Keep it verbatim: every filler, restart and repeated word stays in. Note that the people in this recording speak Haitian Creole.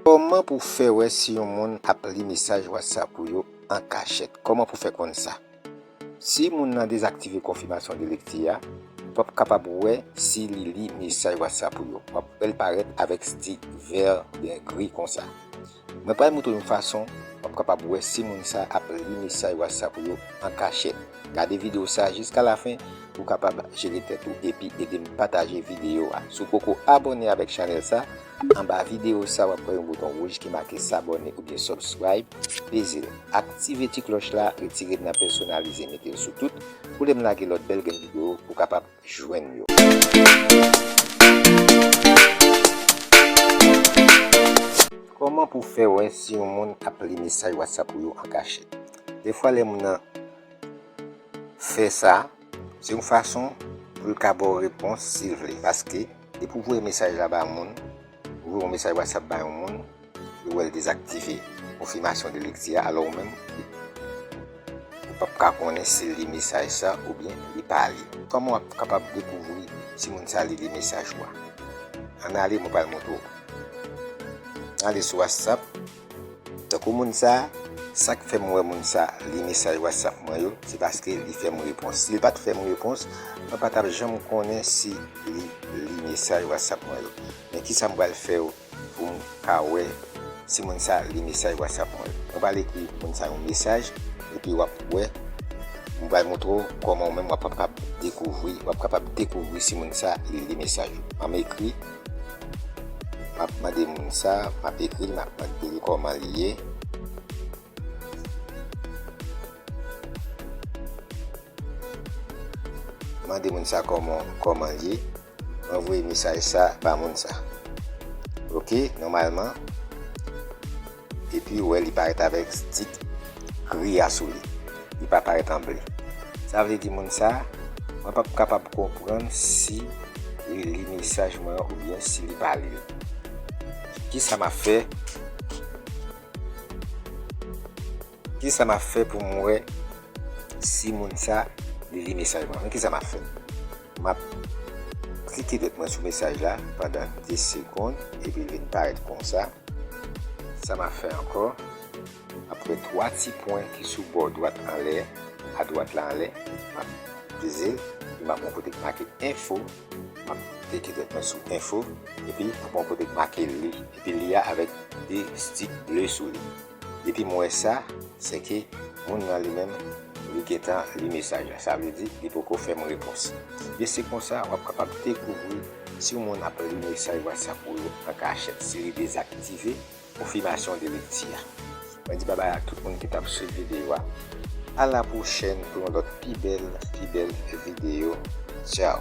Kòman pou w fè wè si yon moun ap li mesaj WhatsApp ou yo an kachèt? Kòman pou w fè konn sa? Si moun nan dezaktive konfimasyon de lekti a, ou p ap kapab wè si li li mesaj WhatsApp ou yo. W ap wè l parèt avèk ti vè oubyen gri konsa. Mwen pral montre w yon fason w ap kapab wè si moun sa ap li mesaj WhatsApp ou yo an kachèt. Gade videyo sa jiska lafen pou w kapab jere tèt ou epi ede m pataje videyo a. Si w poko abòne avèk chanèl sa, anba videyo sa w ap wè yon bouton wouj ki make s'abonner oubyen subscribe. Peze l. Aktive ti klòch la, retire l nan pèsonalize, mete l sou tout. Pou lè m lage lòt bèl grenn videyo, ou kapab jwenn yo. Kòman pou w fè wè si yon moun ap li mesaj WhatsApp ou yo an kachèt? Defwa lè moun nan fè sa, se yon fason pou l ka ba w repons si l vle. Paske depi w voye mesaj la ba moun, ou voye yon mesaj WhatsApp ba yon moun, ou wè l dezaktive konfimasyon de lekti a, alò ou menm, ou p ap ka konnen si l li mesaj sa oubyen li pa li. Kòman w ap kapab dekouvri si moun sa li li mesaj ou a? Ann ale, mwen pral montre w. Ale sou WhatsApp. Tankou moun sa, sa k fè m wè moun sa li mesaj WhatsApp mwen yo, se paske li fè m repons. Si l pa t fè m repons, mwen pa t ap janm konnen si li li mesaj WhatsApp mwen yo. Men kisa m pral fè w pou m ka wè si moun sa li mesaj WhatsApp mwen yo? Mwen pral ekri moun sa yon mesaj, epi w ap wè, mwen pral montre w kòman ou menm w ap kapab dekouvri, w ap kapab dekouvri si moun sa li li mesaj ou. M ap ekri, m ap mande moun sa, m ap ekri l, m ap mande l kòman li ye. Mande moun sa kòman, kòman l ye. Mwen voye mesaj sa ba moun sa. Oke, nòmalman. Epi, ou wè, li parèt avèk ti gri a sou li. Li pa parèt an ble. Sa vle di moun sa, mwen p ap kapab konprann si li li mesaj mwen an oubyen si li pa li l. Kisa m ap fè? Kisa m ap fè pou m wè si moun sa li li mesaj mwen? Men kisa m ap fè? M ap klike dwèt mwen sou mesaj la pandan de segonn, epi l vin parèt konsa. Sa m ap fè ankò? M ap pran twa ti pwen ki sou bò dwat anlè, adwat la anlè, m ap peze l, epi m ap pran kote k make enfo, m ap klike dwèt mwen sou enfo, epi m ap pran kote k make li, epi li a avèk de stik ble sou li. Depi m wè sa, se ke moun nan li menm, li gentan li mesaj la. Sa vle di, li poko fè m repons. Ebyen, se konsa, w ap kapab dekouvri si yon moun ap li mesaj WhatsApp ou yo an kachèt, si li dezaktive konfimasyon de lekti a. Mwen di babay ak tout moun ki t ap swiv videyo a. A la pwochèn pou yon lòt pi bèl, pi bèl videyo. Tchaw!